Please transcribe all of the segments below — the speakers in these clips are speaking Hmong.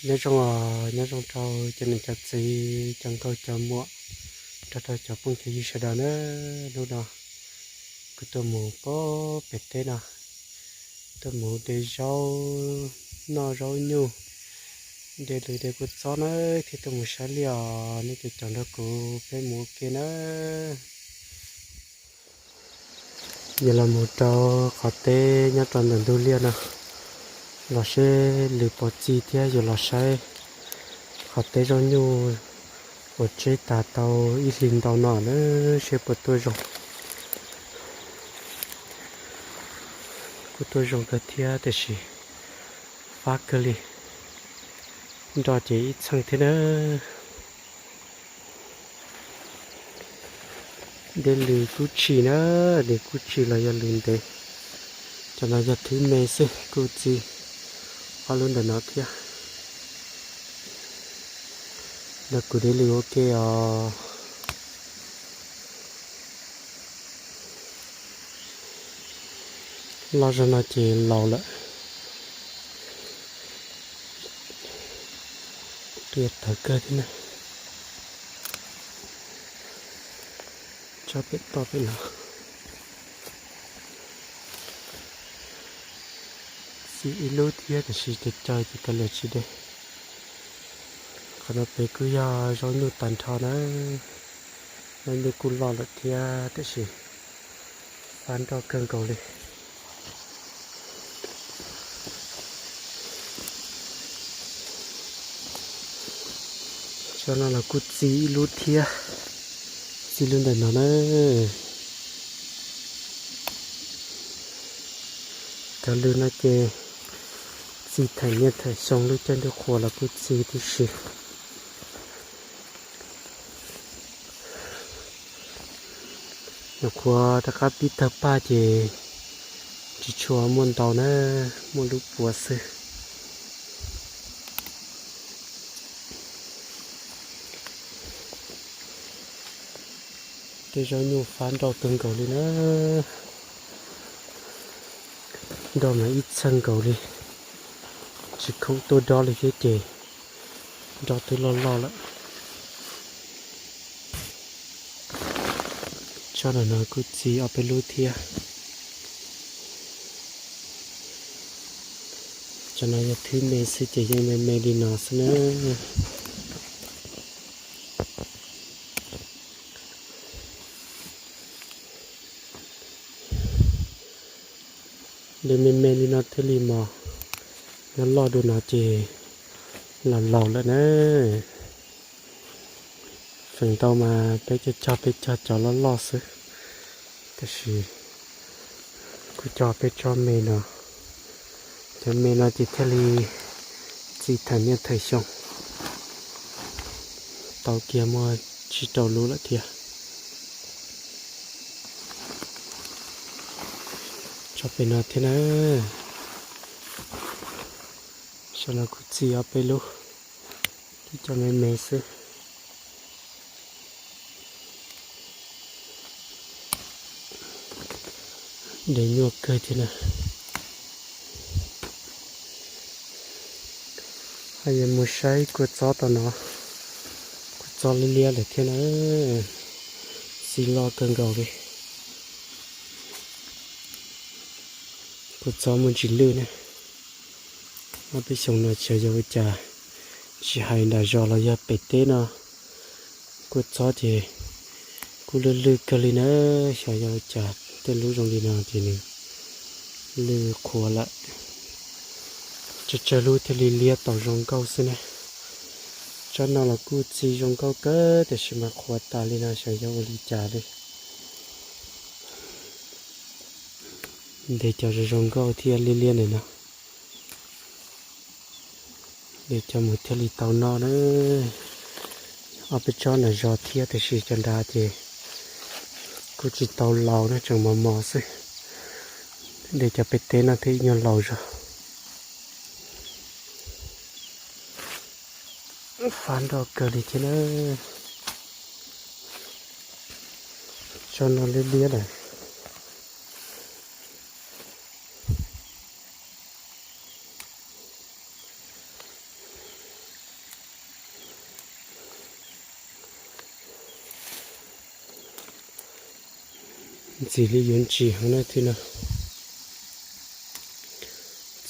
Nyob zoo, nyob zoo rau cov niam cov txiv, cov nkauj cov muam, nrog rau cov phooj cov ywg sawv daws na. Hnub no kuv tuaj mus pem pem teb no, tuaj mus de zaub, noj zaub nyuj, de lws de kua txob na, thiab tuaj mus saib liaj os. Nej caum caum nrog kuv peb mus ua ke na. Yog los mus rau qhov teb nyob rau ntawm ntug liaj no, los seb lws puas txi thiab yuav los saib qhov teb zaub nyuj uas tseb tas tau ib hlis ntau no na, seb puas tuaj zoo. Kuj tuaj zoo kawg thiab tiam sis fab kawg li, nroj ces ib txheej thiab na. De lws kub tshis na, lws kub tshis los yog lws ntev. Cov no yog thwv me xwb, kuj txi ob lub ntawm no thiab. Nrog kuv de lws ua ke os. Loj zog no ces laus lawm, qia tawv kawg thiab na. Tsob pem toj pem no, txi ib lub thiab tiam sis caws caws ces kav liam tsis de. Qhov no pem kuj yog zaub nyuj tag nrho na, zaub nyuj kuj loj lawm thiab tiam sis fab nroj kawg nkaus li. Tsob no los kuj txi ib lub thiab, txi lub ntawm no na. Cov lws no ces txi theem niaj theem xyoo, lub caij ntuj qhuav los kuj txi tib si. Nyuam qhuav rov qab pib tawg paj ces tsis tshua muaj ntau na, muaj lub puav xwb. Tej zaub nyuj fab nroj kawg nkaus li na, nroj mas ib txheej nkaus li, tsis khoom tuaj dob li thiab ces nroj twb loj loj lawm. Tsob no kuj txi ob peb lub thiab. Cov no yog thwv me xwb ces yeej me me li no xwb na. De me me li no thiaj li mos, nyob loj dua no ces los laus lawm na. Feem ntau mas peb cog cog peb cog cov loj loj xwb, tiam sis kuj cog peb tsob me no. Cov me no ces thiaj li txi theem niaj theem xyoo, tau kiag muaj tsib rau lub lawm thiab. Tsob pem no thiab na, saum no kuj txi ob peb lub, cov me me xwb. De nyuaj kawg thiab na. Ho yuav mus saib kua txob tau no, kua txob liab liab lawm thiab na, txi loj kawg nkaus li. Kua txob muaj ntsis lwj ne. Ob peb xyoos no xyov yog ua cas, tsis hais nram zos los yog pem teb no, kua txob ces kuj lwj lwj kawg li na. Xyov yog ua cas tej lub zoo li no ces nws lwj qhuav lawm. Tsawg tsawg lub thiaj li liab tau zoo nkauj xwb ne. Tsob no los kuj txi zoo nkauj kawg tiam sis mas qhuav tas li no xyov yog ua li cas li. Ntes cov zoo zoo nkauj thiab liab liab ntawm no, ntes cov mus thiaj li tau noj na. Ob peb tsob nram zos thiab tiam sis cov nrad ces kuj tsis tau laus na, tseem mos mos xwb. Ntes cov pem teb no thiaj ib nyuag laus zog. Fab nroj kawg li thiab na. Tsob no liab liab lawm. Ntxim li yuav ntsim heev na thiab no.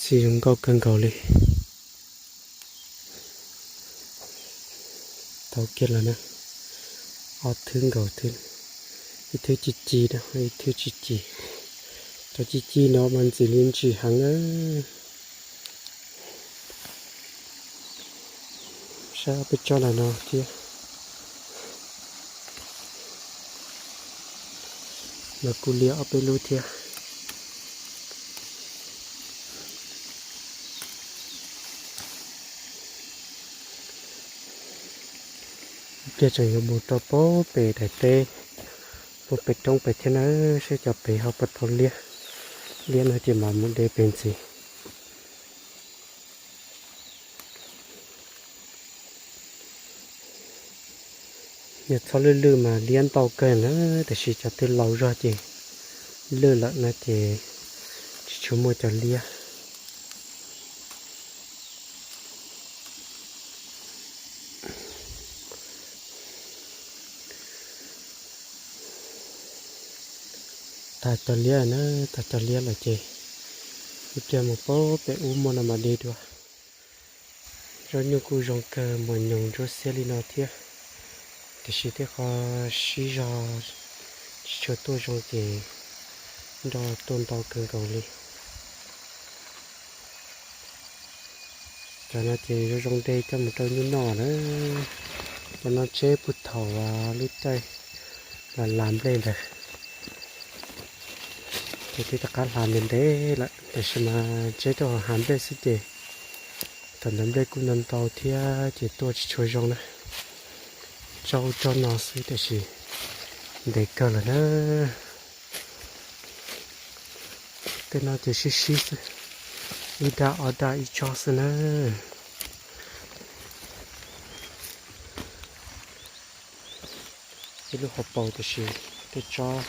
Txi zoo nkauj kawg nkaus li. Tau kiag lawm na. Ob thwb nkaus, ib thwb ci ci na, ib thwb ci ci. Cov ci ci no mas ntxim li ntsim heev na. Saib ob peb tsob ntawm no thiab. Mas kuj liab ob peb lub thiab. Ib pliag tseem yuav mus rau pem daim teb, mus pem roob pem thiab na, saib cov pem ho puas tau liab. Liab no ces mam mus de pem ntxiv. Yog txhob lwj lwj mas liab ntau kawg na, tiam sis cov twg laus zog ces lwj lawm no ces tsis tshua muaj cov liab. Tag cov liab na, tag cov liab lawm ces ib pliag mus pem ub muaj no mam de dua. Zaj nyuj kuj zoo kawg, mos nyoos ntsuab xiab li no thiab, tiam sis tej qho sib zog tsis tshua tuaj zoo ces nroj tuaj ntau kawg nkaus li. Cov no ces zoo zoo de coj mus rau nyuj noj na. Cov no tseb puag thaum lub caij las las nplej ntawd, ces twb rov qab hla ntev ntev lawm, tiam sis mas tseb rau hauv hav nplej xwb ces thaum ntawd nplej kuj ntau ntau thiab ces tuaj tsis tshua zoo na. Tsob ub tsob no xwb tiam sis ntev kawg lawm na. Tej no ces sib sib xwb, ib daj ob daj ib tsob xwb na. Ib lub hauv paus tiam sis tej tsob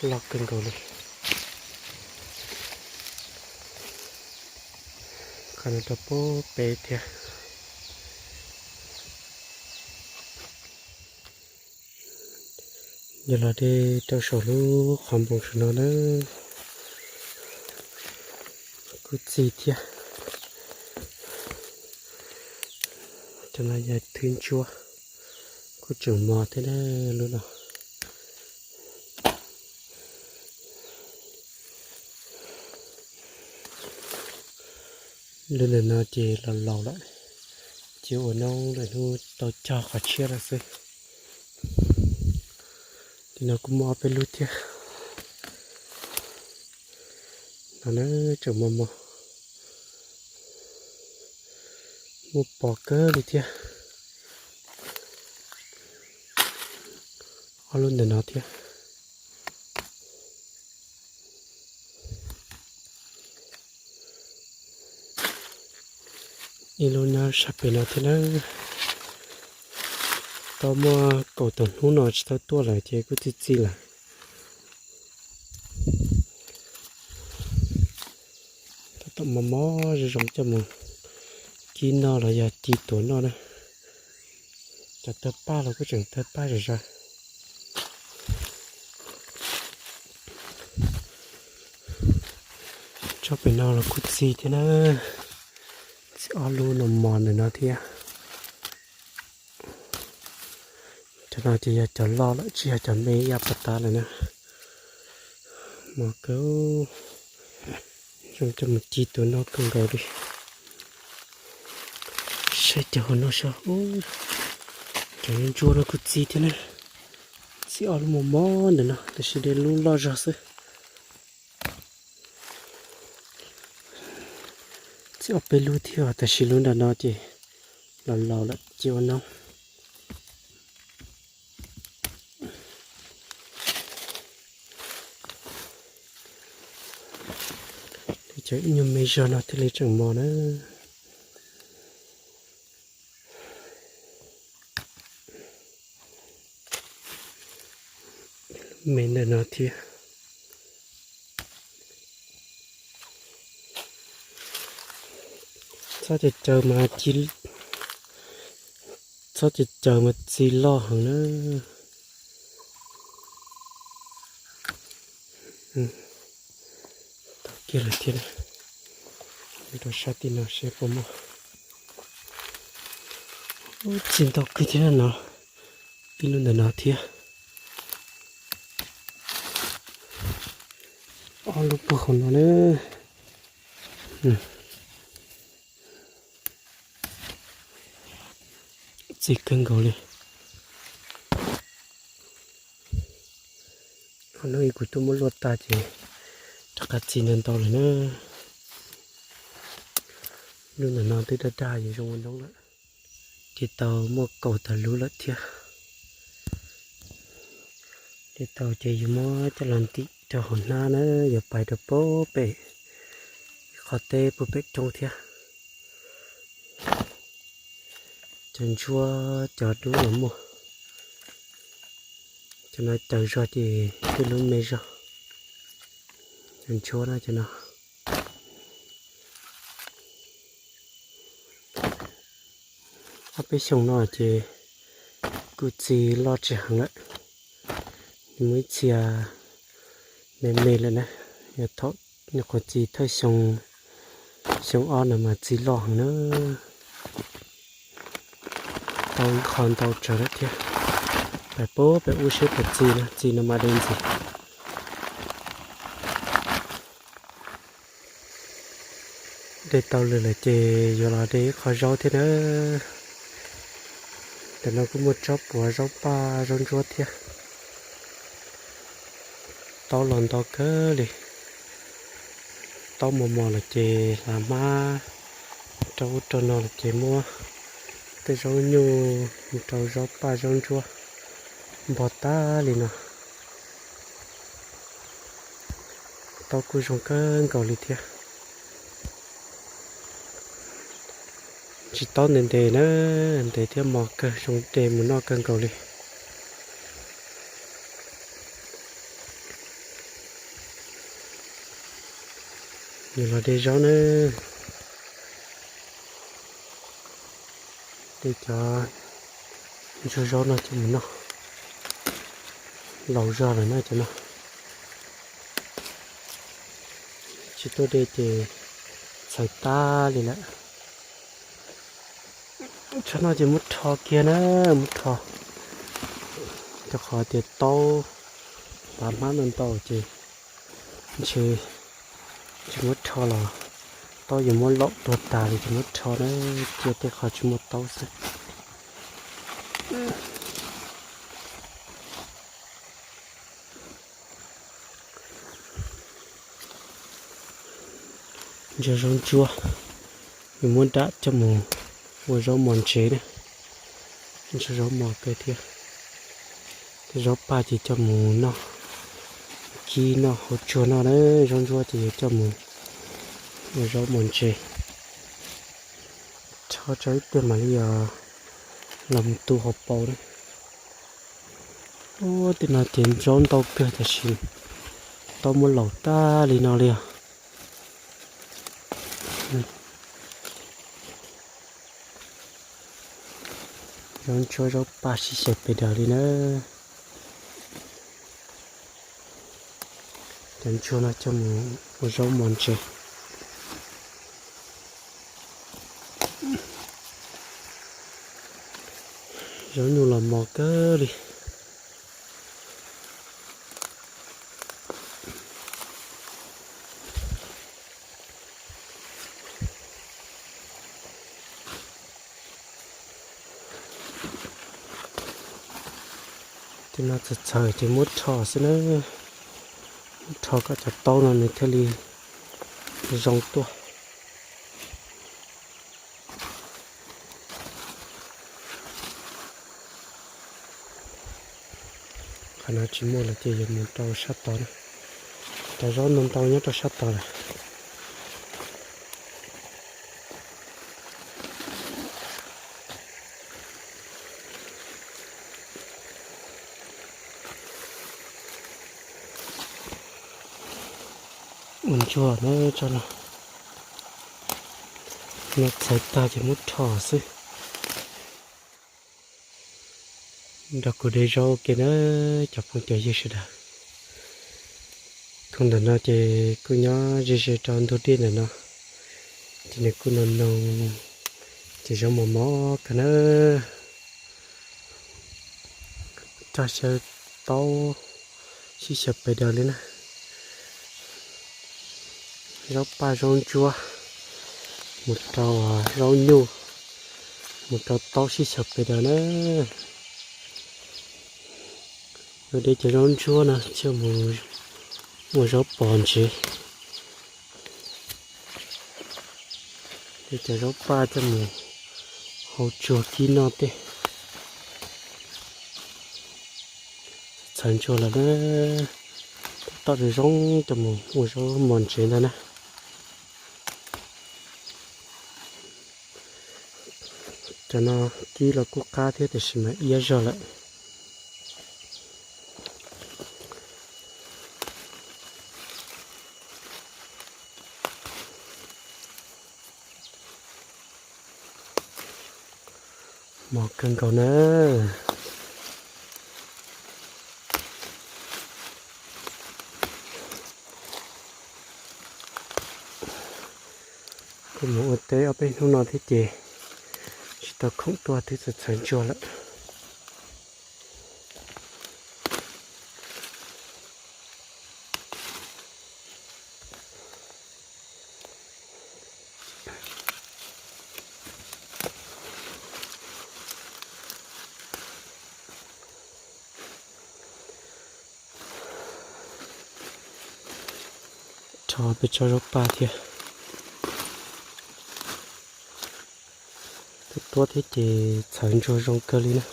loj kawg nkaus li. Qhov no rau pem thiab. Yog los de rau saum lub qhov npoo saum no na, kuj txi thiab. Cov no yog thwb ntsuab, kuj tseem mos thiab na lub no. Lub ntawm no ces los laus lawm, ces ua noob lawm hnub tau cog qhov tshiab lawm xwb. Ces no kuj muaj ob peb lub thiab. No na, tseem mos mos, muaj pos kawg li thiab. Ob lub ntawm no thiab. Ib lub nyob sab pem no thiab na. Tau muaj kaum tawm hnub no tsis tau tuaj lawm ces kuj txi txi lawm. Tab tom mos mos zoo zoo coj mus kib noj los yog ci tuav noj na. Cov tawg paj los kuj tseem tawg paj zom zaws. Tsob pem no los kuj txi thiab na. Txi ob lub no mos ntawm no thiab. Cov no ces yog cov loj lawm tsis yog cov me ib yam puag ta lawm na. Mos kawg, zoo coj mus ci tuav noj kawg nkaus li. Saib cov hauv no saib, cov ntsuab no kuj txi thiab na. Txi ob lub mos mos ntawm no tab sis de lub loj zog xwb. Txi ob peb lub thiab tab sis lub nram no ces los laus lawm ces ua noob. Cov ib nyuag me zog no thiaj li tseem mos na. Me ntawm no thiab. Txhob caws caws mas ci, txhob caws caws mas txi loj heev na. Tau kiag lawm thiab. Mus rau sab tim no seb puas muaj. Ub, txi ntau kawg thiab no. Ib lub ntawm no thiab. Ob lub puag hauv no na. Txi kawg nkaus li. Qhov no kuv twb muab luaj tag ces rov qab txi ntau ntau lawm na. Lub ntawm no twb daj daj yuav zoo ua noob lawm. Ces tau muaj kaum tawm lub lawm thiab. Ces tau ces yuav muab coj los ntim rau hauv hnab na, yuav pais rau puag pem ib qho teb puag pem roob thiab. Cov ntsuab cov dub los muaj. Cov no caws zog ces tej lub me zog. Cov ntsuab no cov no. Ob peb xyoos no ces kuj txi loj tsis heev lawm. Nws muaj ib txhia me me lawm na, yog thaum nyuam qhuav txi thawj xyoo, xyoo ob no mas txi loj heev na. Tau ib qho ntau tsawg lawm thiab. Pais puag pem ub seb puas txi na, txi no mas de ntxiv. De tau lawm lawm ces yuav los de ib qho zaub thiab na. Ntawm no kuj muaj tsob puav, zaub paj, zaub ntsuab thiab. Taub los ntau kawg li. Taub mos mos lawm ces hlav hmab rau ub rau no lawm ces muab tej zaub nyuj mus rau zaub paj zaub ntsuab npog tag li no. Taub kuj zoo kawg nkaus li thiab. Tsis taub ntev ntev na, ntev thiab mos kawg, zoo de mus noj kawg nkaus li. Nws los de zaub na. De cov ntsuag zaub no coj mus noj. Laus zog lawm na cov no. Tsis tuaj de ces txhaws tag li lawm. Tsam no ces muab rho kiag na, muab rho. Rau qhov tias taub hlav hmab ntau ntau ces ntshe tsis muab rho los taub yuav muab laum tuag tas li, ces muab rho na, cia tej qhov tsis muaj taub xwb. Ntsuag zaub ntsuab, yuav muab dam coj mus ua zaub mos ntsev na. Ntsuag zaub mos kawg thiab. Zaub paj ces coj mus noj, kib noj hauv tsuag noj na, zaub ntsuab ces yuav coj mus ua zaub mos ntsev. Rho tso ib pliag mam li los mus tu hauv paus na. Ub, tej no ces zaub ntau kawg tab sis tau muab laus tag li no li os. Zaub ntsuab zaub paj sib xyaw pes daws li na. Cov ntsuag no coj mus ua zaub mos ntsev. Zaub nyuj los mos kawg li. Tej no txhaws txhaws ces muab rho xwb na. Muab rho kom cov taub no nws thiaj li zoo tuaj. Qhov no tsis muaj lawm ces yuav mus rau sab tod na. Cov zaub ntau ntau nyob rau sab tod lawm. Ua ntsuag na tso no. No txhais tag ces muab rho xwb. Nrog kuv de zaub ua ke na cov phooj cov ywg sawv daws. Tus ntawm no ces kuj nyob ze ze rau ntug dej ntawm no, ces nws kuj no no, ces zaub mos mos kawg na. Cog xyaw taub sib xyaw pes daws li na. Zaub paj zaub ntsuab mus rau zaub nyuj, mus rau taub sib xyaw pes daws na. Yuav de cov zaub ntsuab no coj mus ua zaub pos ntsev, de cov zaub paj coj mus hau tsuag kib noj tej. Txhawv ntsuag lawm na, tom zoo zoo coj mus ua zaub mos ntsev ntag na. Cov no kib los kuj qab thiab tiam sis mas iab zog lawm. Mos kawg nkaus na. Kuj mus ua teb ob peb hnub no thiab ces tsis tau khoom tuaj twb txhawv ntsuag lawm. Rho peb tsob zaub paj thiab. Tuaj tuab thiab ces txhawv ntsuag zoo kawg li na.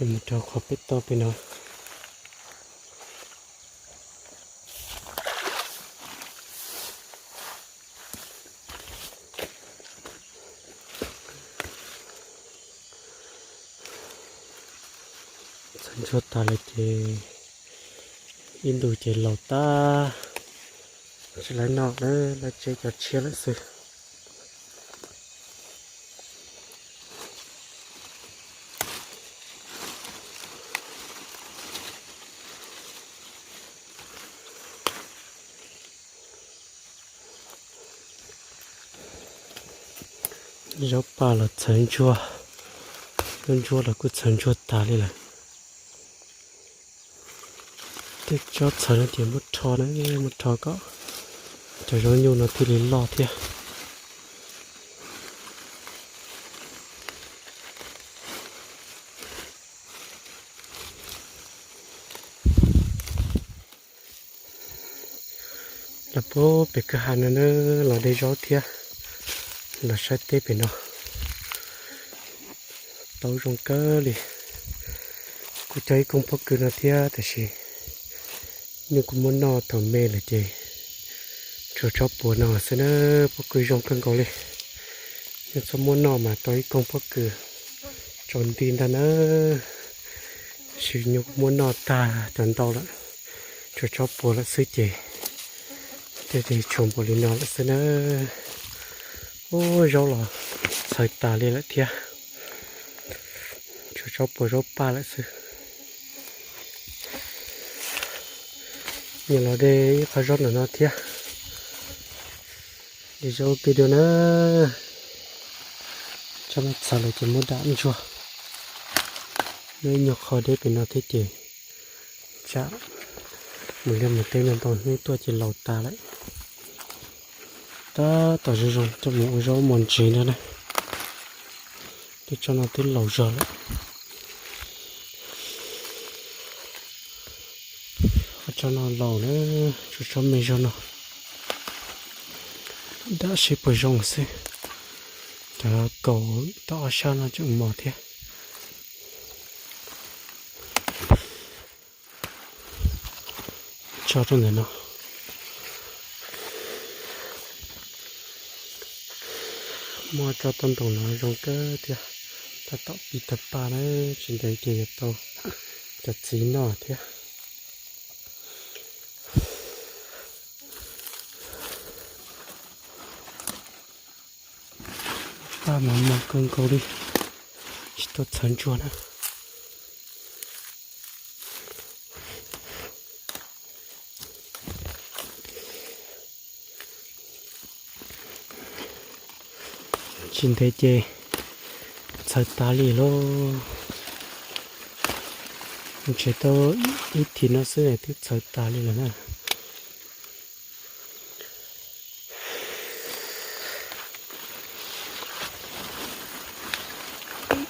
Mus rau qhov pem toj pem no. Txhawv ntsuag tas lawm ces ib ntus ces laus tag, tsis lawv noj lawv tsev cov tshiab lawm xwb. Zaub paj los txhawv ntsuag, zaub ntsuab los kuj txhawv ntsuag tas li lawm. Tej tsob txhawv no ces muab rho na, muab rho kom cov zaub nyuj no thiaj li loj thiab. Los puag pem kwj ha no na, los de zaub thiab los saib teb pem no. Taub zoo kawg li. Kuj cog ib koog pob kws no thiab tab sis nyuj kuj muab noj thaum me lawm ces tshuav tsob puas no xwb na. Pob kws zoo kawg nkaus li. Nyuj txhob muab noj mas tau ib koog pob kws tsaus nti ntag na. Tab sis nyuj kuj muab noj tag cov ntau lawm, tshuav tsob puas lawm xwb ces thiaj li tshuav npaum li no lawm xwb na. Ub, zaub los txhawv tas li lawm thiab, tshuav tsob puas zaub paj lawm xwb. Nyias los de ib qho zaub ntawm no thiab. De zaub pem dua na. Tsob no txhawv lawm ces muab dam ntsuag. Muaj ib nyuag qho deb pem no thiab ces tsam mus liaj mus teb no ntau hnub tuaj ces laus tas lawm. Tab tom zoo zoo coj mus ua zaub mos ntsev ntag na. Tej tsob no twb laus zog lawm. Qhov tsob no laus na, tshuav tsob me zog no. Dam seb puas zoo xwb. Cov kaus tau ob sab no tseem mos thiab. Tso rau ntawm no. Muaj tsob taub ntoo no zoo kawg thiab, tab tom pib tawg paj na, tsis ntev ces yuav tau cov txiv noj thiab. Paj mas mos kawg nkaus li, tsis tau txhawv ntsuag na. Tsis ntev ces txhawv tas li lauj. Ntshe tau ib thim no xwb twb txhawv tas li lawm na.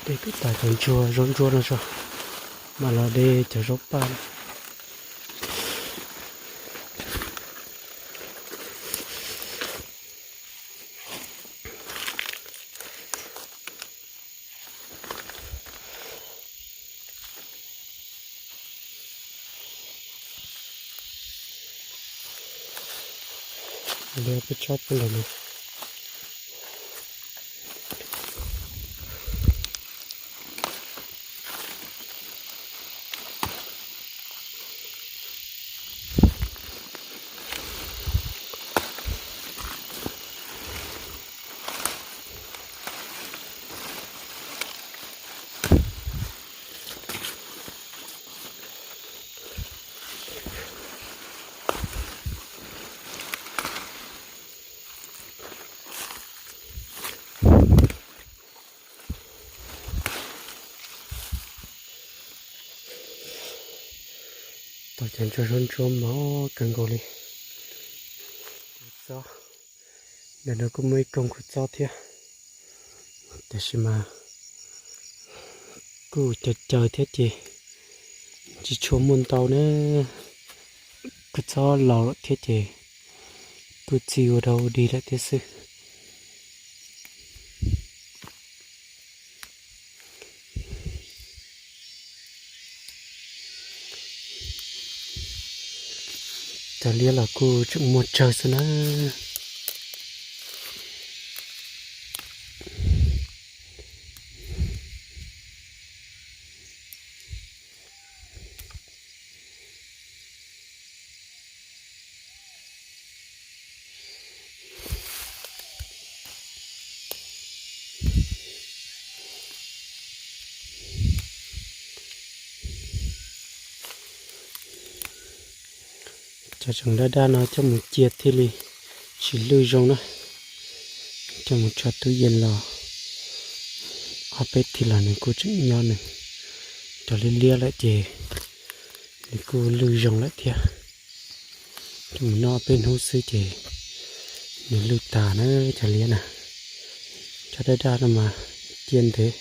De twb tas cov ntsuag zaub ntsuab no tso, mam los de cov zaub paj. Liab peb tsob peb los no. Tau cov ntsuag zaub ntsuab mos kawg nkaus li. Kuv txob, ntawm no kuj muaj ib koog kuv txob thiab, tiam sis mas kuj caws caws thiab ces tsis tshua muaj ntau na. Kuv txob laus lawm thiab ces kuj txi ua dog ua dig lawm thiab xwb. Cov liab los kuj tseem muaj tsawg xwb na. Cov tseem daj daj no coj mus cia thiaj li tsis lwj zoo na. Coj mus tso tub yees los ob peb thib los nws kuj tseem nyob nws. Cov liab liab lawm ces nws kuj lwj zoo lawm thiab. Coj mus noj peb hnub xwb ces nws lwj tas na cov liab na. Cov daj daj no mas cia ntev.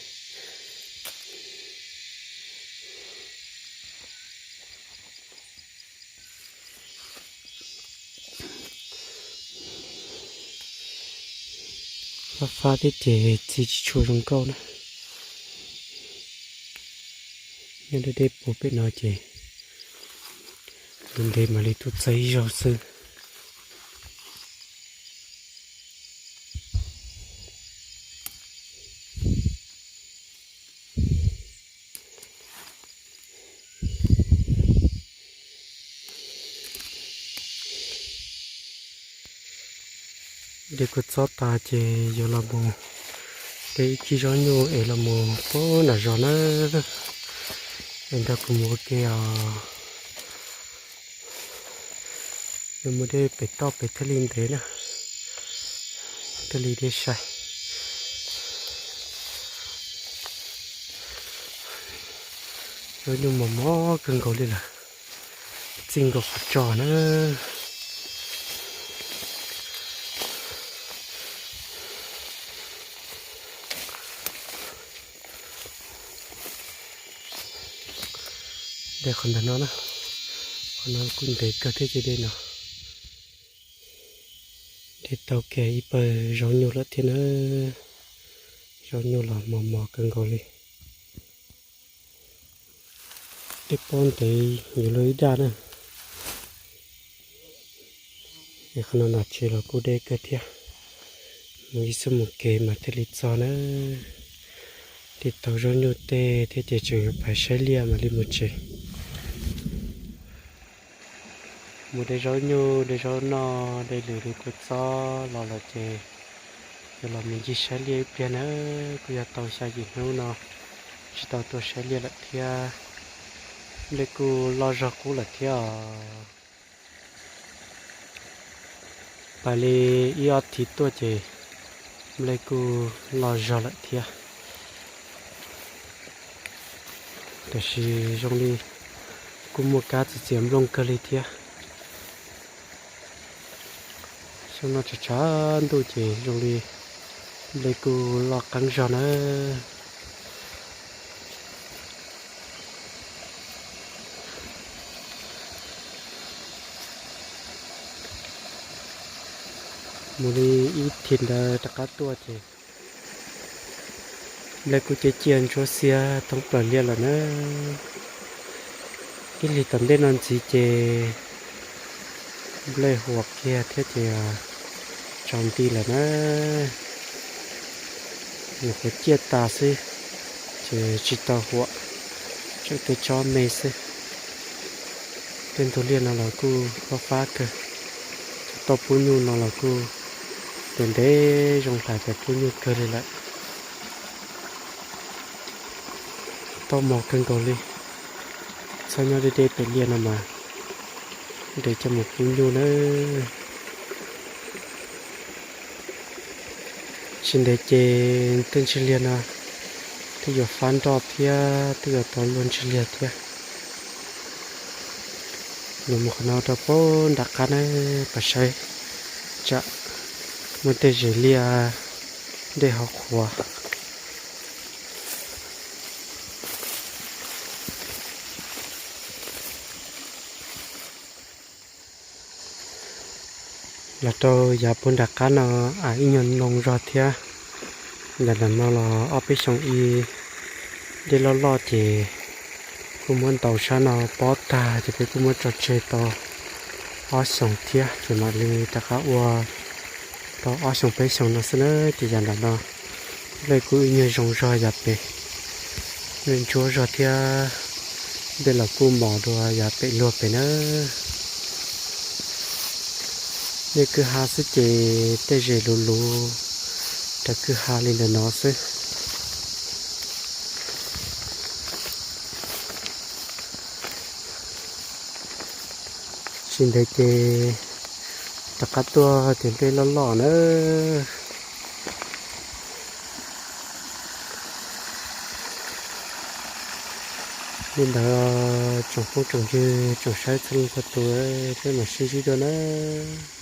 Fab fab thiab ces txi tsis tshua zoo nkauj na. Nyob deb deb puag pem no ces ntev ntev mam li tuaj txog ib zaug xwb. De kua txob tas ces yuav los mus de ib kib zaub nyuj es los mus pub nram zos na. Es nrog kuv mus ua ke os. Yuav mus de pem toj pem thiaj li ntev na, thiaj li de sai. Zaub nyuj mos mos kawg nkaus li lawm, txij nkaus qhov tsos na. De qhov ntawm no na, qhov no kuj ntev kawg thiab ces de no. De tau kiag ib pawg zaub nyuj lawm thiab na. Zaub nyuj los mos mos kawg nkaus li. De pob ntev yuav luag ib daj na. Es qhov no nom tswv los kuj deb kawg thiab. Mus ib xuab moos kev mas thiaj li txog na. Tig tau zaub nyuj tej thiab ces tseem yuav pais saib liaj mam li mus tsev. Mus de zaub nyuj, de zaub noj, de lwm lwm kua txob los lawm ces yuav los mus ncig saib liaj ib pliag na. Kuj yog tau xya yim hnub no tsis tau tuaj saib liaj lawm thiab. Nplej kuj loj zog qub lawm thiab os. Pais li ib ob thiv tuaj ces nplej kuj loj zog lawm thiab. Tiam sis zoo li kuj muaj kab txiv txiav nplooj kawg li thiab. Xyoo no tshav tshav ntuj ces zoo li nplej kuj loj qeeb zog na. Mus li ib thim ntawd rov qab tuaj ces nplej kuj ciaj ciaj ntsuab xiab thoob plaws liaj lawm na. Ib hlis tom ntej no ntxiv ces nplej huam kiag thiab ces tsaus nti lawm na. Nyuam qhuav ciaj tas xwb ces tsis tau huam, tseem tej tsob me xwb. Tej ntug liaj no los kuj fab fab kawg, cov tauj pub nyuj no los kuj ntev ntev zoo hais tias pub nyuj kawg li lawm. Tau mos kawg nkaus li, txhob nyob deb deb pem liaj no mas nres coj mus pub nyuj nawb. Tsis ntev ces tej ntsis liaj no twb yuav fab nroj thiab twb yuav tau luaj ntsis liaj thiab. Yuav mus qhov no rau pem nram qab na, pab saib tsam muaj tej zes liaj dej hauv qhuav. Los rau yav puag nram qab no, a, ib nyuag noo zog thiab. Yav nram no los ob peb xyoos ib dej loj loj ces kuj muab ntaus sab no pob tag ces peb kuj muab tso tseg tau ob xyoos thiab ces mam li rov qab ua tau ob xyoos peb xyoos no xwb na. Ces yav nram no nplej kuj ib nyuag zoo zog yav pem, nplej ntsuab zog thiab, nplej los kuj mos dua yav pem luag pem na. Nplej kwj ha xwb ces tej zes luv luv raws kwj ha li ntawm no xwb. Tsis ntev ces rov qab tuaj ces nplej loj loj na. Li ntawd tsoom phooj tsoom ywg tsoom saib txhua leej txhua tus, peb mam sib ntsib dua nawb.